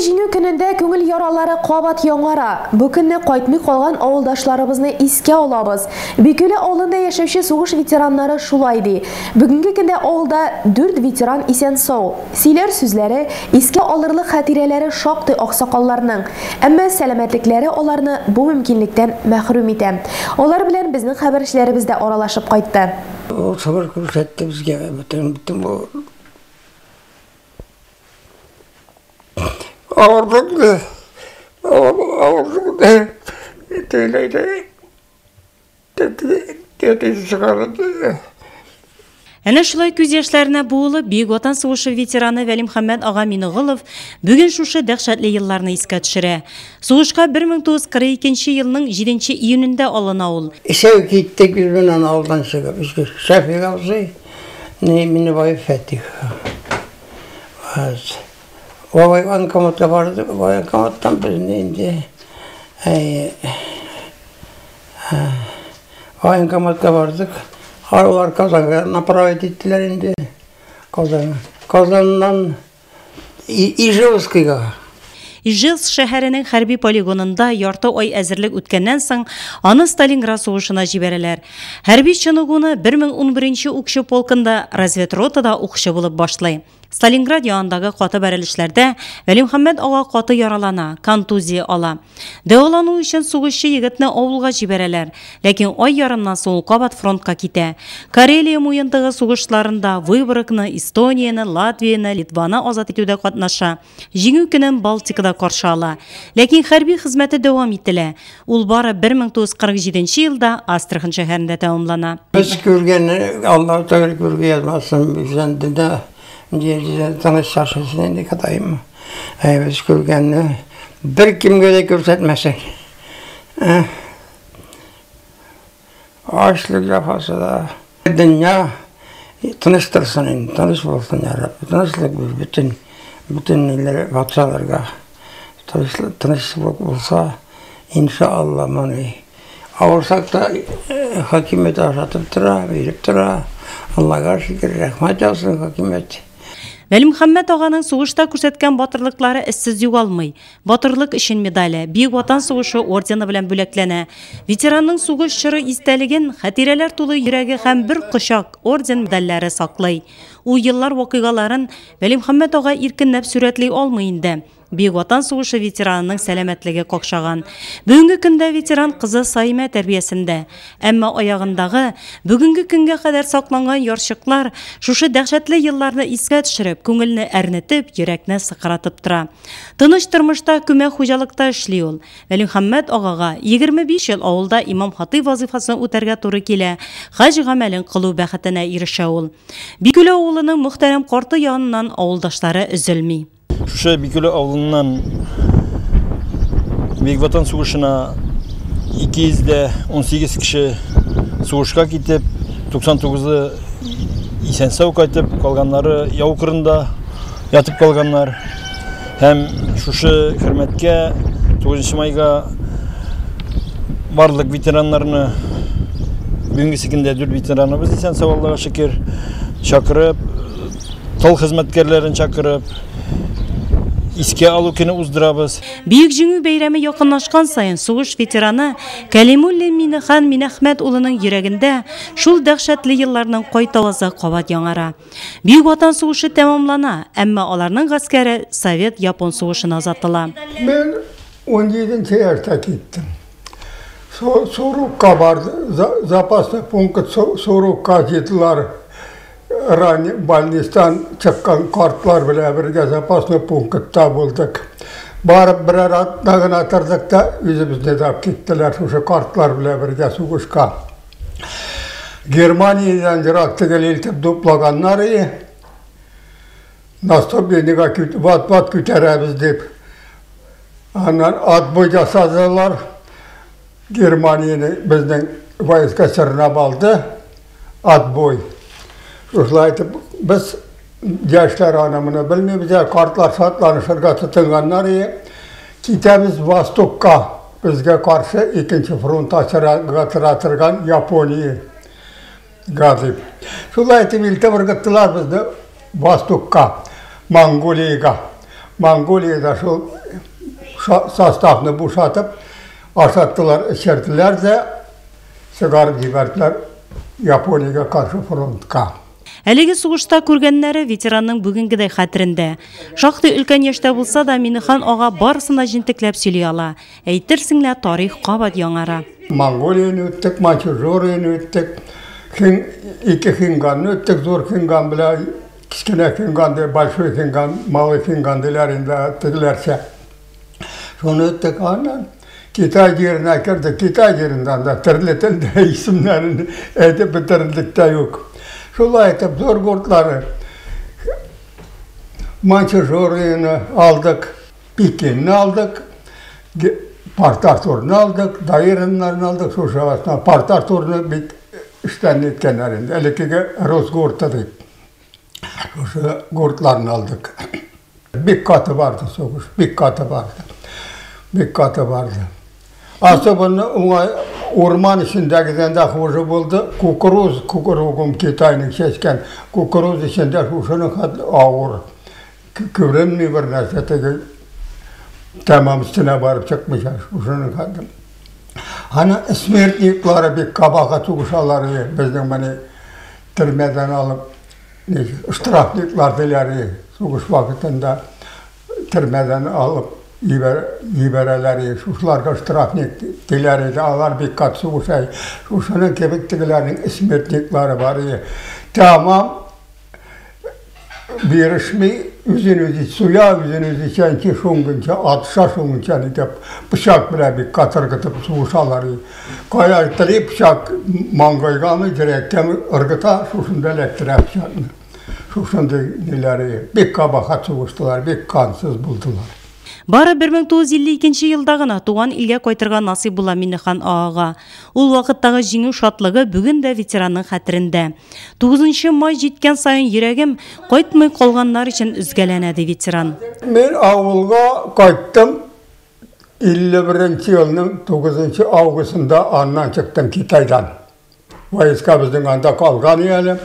Җиңү көнендә күңел яралары кабат яңара. Бу көнне кайтмый калган авылдашларыбызны искә алабыз. Бикүле авылында яшәүче сугыш ветераннары шулай ди. Бүгенге көндә авылда 4 ветеран исән-сау. Сөйләр сүзләре, искә алырлык хатирәләре шактый аксакалларның. Әмма сәламәтлекләре аларны бу мөмкинлектән мәхрүм итә. Алар белән безнең хәбәрчеләребез дә аралашып кайтты. Ул сабыр күрсәтте безгә бөтен бу авырлыкны, авырлыкны чыгарып. Әнә шулай күз яшьләренә буылып, Бөек Ватан сугышы ветераны Вәлимхәммәт ага Минеголов бүген шушы дәһшәтле елларны искә төшерә. Сугышка 1942 елның 7 июнендә алына ул. Исәү киттек без белән авылдан чыгып. Шәфик абзый, Миннебаев Фәтих. Бабай военкоматка барды, военкоматтан безне инде военкоматка бардык. Алар Казанга направить иттеләр инде. Казанга. Казаннан Ижевскийга. Ижевск шәһәренең хәрби полигонында ярты ай әзерлек үткәннән соң аны Сталинград сугышына җибәрәләр. Хәрби чыныгуны 1011 укчы полкында разведротада укчы булып башлый. Сталинград янындагы каты бәрелешләрдә Вәлимхәммәт ага каты яралана, контузия ала. Дәвалану өчен сугышчы егетне авылга җибәрәләр, ләкин ай ярымнан соң ул кабат фронтка китә. Карелия муендагы сугышларында Выборгны, Эстонияне, Латвияне, Литваны азат итүдә катнаша. Җиңү көнен Балтикада каршы ала. Ләкин хәрби хезмәте дәвам ителә. Ул бары 1947 елда Астрахань шәһәрендә тәмамлана. Без күргәнне Аллаһ Тәгалә күргә язмасын, бездән дә тыныч яшәсен инде Ходаем. Без күргәнне бер кемгә дә күрсәтмәсен. Ачлык җәфасы да. Дөнья тыныч торсын инде, тыныч булсын, я Рабби. Тынычлык бир бөтен илләр патшаларга. Тыныч булса, иншалла, моны авырсак та хакимият ашатып тора, биреп тора. Аллага шөкер, рәхмәт яусын хакимият. Вәлимхәммәт аганың сугышта күрсәткән батырлыклары эзсез югалмый. Батырлык өчен медале, Бөек Ватан сугышы ордены белән бүләкләнә. Ветеранның сугыш чоры истәлеген хатирәләр тулы йөрәге һәм бер кочак орден медальләре саклый. Ул еллар вакыйгаларын Вәлимхәммәт ага иркенләп сурәтли алмый инде. Бөек Ватан сугышы ветеранының сәламәтлеге какшаган. Бүгенге көндә ветеран кызы Саимә тәрбиясендә. Әмма аягындагы бүгенге көнгә кадәр сакланган ярчыклар шушы дәһшәтле елларны искә төшереп, күңелне әрнетеп, йөрәкне сыкратып тора. Тыныч тормышта күмәк хуҗалыкта эшли ул. Вәлимхәммәт агага 25 ел авылда имам хатыйб вазифасын үтәргә туры килә. Хаҗ гамәлен кылу бәхетенә ирешә ул. Бикүле авылының мөхтәрәм карты яныннан авылдашлары өзелми. Шушы Бикүле авылыннан Бөек Ватан сугышына 218 кеше сугышка китеп, 99-ы исән-сау кайтып, калганнары яу кырында ятып калганнар. Һәм шушы хөрмәткә 9 майга барлык ветераннарны, бүгенге көндә 4 ветераныбыз исән-сау, Аллага шөкер, чакырып, тыл хезмәткәрләрен чакырып, искә алу көне уздырабыз. Бөек Җиңү бәйрәме якынлашкан саен сугыш ветераны Кәлимуллин Минехан Минәхмәт улының йөрәгендә шул дәһшәтле елларның кайтавазы кабат яңара. Бөек Ватан сугышы тәмамлана, әмма аларның гаскәре Совет-Япон сугышына озатыла. Мин 17 яшьтә киттем. Сурукка барды, запасный пункт Сурукка җыйдылар. Больництан чыккан картлар белән бергә запасный пунктта булдык. Барып берәр атна гына тордык та үзебезне дә алып киттеләр шушы картлар белән бергә сугышка. Германиядән ерак түгел илтеп дуплаганнар иде. Наступленийга ват-ват күтәрәбез дип. Аннан отбой ясадылар. Германияне безнең войска чорнап алды. Отбой. Шулай итеп, без яшьләр аны моны белмибез, картлар шатланышырга тотынганнар иде. Китәбез Востокка, безгә каршы икенче фронт ачарга тора торган Япониягә дип. Шулай итеп илтеп ыргыттылар безне Востокка, Монголиягә. Монголиядә шул составны бушатып, ашаттылар, эчерделәр дә, чыгарып җибәрделәр Япониягә каршы фронтка. Әлеге сугышта күргәннәре ветеранның бүгенгедәй хәтерендә. Шактый өлкән яшьтә булса да, Минехан ага барысын да җентекләп сөйли ала. Әйтерсең лә тарих кабат яңара. Монголияне үттек, Маньчжурияне үттек, ике Хинганны үттек, зур Хинган белән кечкенә Хинган, большой Хинган, малый Хинган диләр инде тегеләрчә. Шуны үттек, аннан Китай җиренә кердек. Китай җирендә анда төрле телдә исемнәрен әйтеп бетерерлек тә юк. Шулай итеп, зур гордлары Маньчжурияне алдык, Пекинны алдык, Порт-Артурны алдык, Даирннарны алдык, шушы арасында Порт-Артурны бит эштән иткәннәр инде, элеккеге Росгорты дип. Шушы гордларны алдык. Бик каты барды сугыш, бик каты барды. Бик каты барды. Особенно уңай урман эчендәгедән дә хуже булды. Кукуруз, кукуругум Китайның чәчкән кукуруз эчендә шушының хәтле авыр. Күренми бер нәрсә теге тәмам өстенә барып чыкмыйча шушының хәтле. Аны смертниклары бик кабака сугышалар безнең менә төрмәдән алып штрафниклар диләр сугыш вакытында төрмәдән алып җибәрәләр, шушыларга штрафник диләр иде, алар бик каты сугыша. Шушының кебек тегеләрнең смертниклары бар иде. Тәмам бирешми, үзен үзе суя, үзен үзе чәнчи, шуңгынча атыша, шуңгынча нитеп, пычак белән бик каты ыргытып сугышалар. Кая тели пычак маңгайгамы, йөрәккәме ыргыта, шушында эләктерә пычакны. Шушындый ниләре, бик кабахат сугыштылар, бик кансыз булдылар. Бары 1952 елда гына туган илгә кайтырга насыйп була Миннехан ага. Ул вакыттагы җиңү шатлыгы бүген дә ветеранның хәтерендә. 9 май җиткән саен йөрәгем кайтмый калганнар өчен өзгәләнә, ди ветеран. Мин авылга кайттым 51 елның 9 августында, аннан чыктым Китайдан. Войска безнең анда калган әле.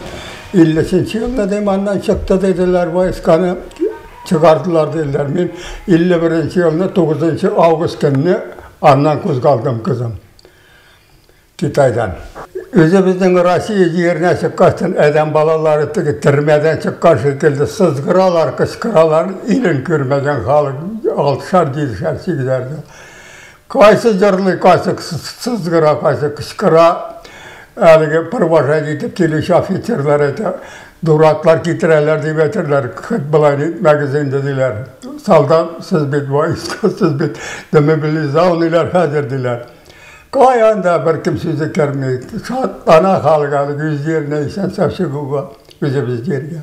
53 елда дим аннан чыкты диделәр, войсканы чыгардылар диделәр. Мин 51 елны 9 август көнне аннан кузгалдым, кызым. Китайдан. Үзебезнең Россия җиренә чыккачтын адәм балалары теге төрмәдән чыккан шикелле сызгыралар, кычкыралар, илен күрмәгән халык 6-шар, 7-шәр, 8-әр. Кайсы җырлый, кайсы сызгыра, кайсы кычкыра. Әлеге провожать итеп килүче офицерлар әйтә, дураклар китерәләр дип әйтерләр, хоть болай итмәгез инде диләр. Солдат, сез бит войска, сез бит демобилизованныйлар хәзер диләр. Каян да бер кем сүзе керми. Шатлана халык әлеге үз җиренә исән-сау чыгуга, үзебез җиргә.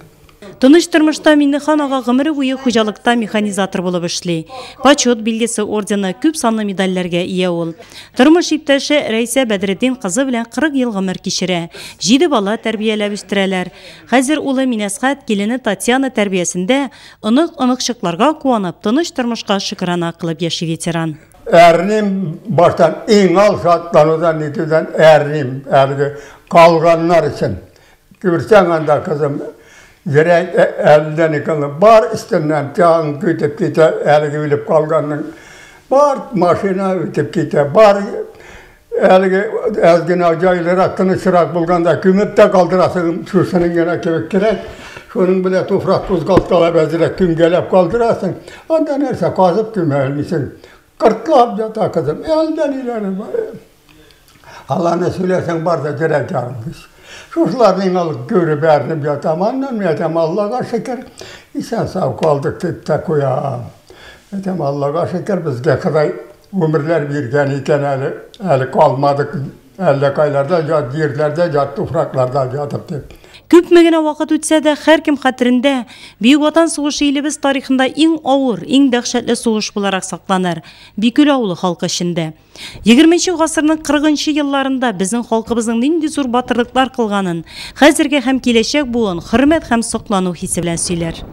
Тыныч тормышта Миннехан ага гомере буе хуҗалыкта механизатор булып эшли. Почет билгесе ордены, күп санлы медальләргә ия ул. Тормыш иптәше Рәйсә Бәдретдин кызы белән 40 ел гомер кичерә. 7 бала тәрбияләп үстерәләр. Хәзер улы Минәсхәт, килене Татьяна тәрбиясендә онык-оныкчыкларга куанып, тыныч тормышка шөкрана кылып яши ветеран. Әрним баштан иң ал шатланудан нитүдән әрним әлеге калганнар өчен. Күрсәң анда, кызым, йөрәк әлдән икәнле бар өстеннән тяң көтеп китә, әлеге үлеп калганның бар машина үтеп китә, бар әлеге әз генә җайлырак, тынычрак булганда күмеп тә калдырасың, шушының генә кебек кирәк. Шуның белән туфрак кузгалткалап әзрәк күмгәләп калдырасың. Анда нәрсә казып күмә алмыйсың. Кыртлап ята, кызым, әлдән иләре бар. Аларны сөйләсәң бар да йөрәк ярылгыч. Шушыларны алып күреп әрнеп ятам, аннан мин әйтәм, Аллага шөкер, исән-сау калдык дип тә куям. Әйтәм, Аллага шөкер, безгә Ходай гомерләр биргән икән әле, әле калмадык, әллә кайларда ят җирләрдә, ят туфракларда ятып дип. Күпме генә вакыт үтсә дә, һәркем хәтерендә Бөек Ватан сугышы илебез тарихында иң авыр, иң дәһшәтле сугыш буларак сакланыр. Бикүл авылы халкы эчендә. 20 гасырның 40 елларында безнең халкыбызның нинди зур батырлыклар кылганын хәзерге һәм киләчәк буын хөрмәт һәм соклану хисе белән сөйләр.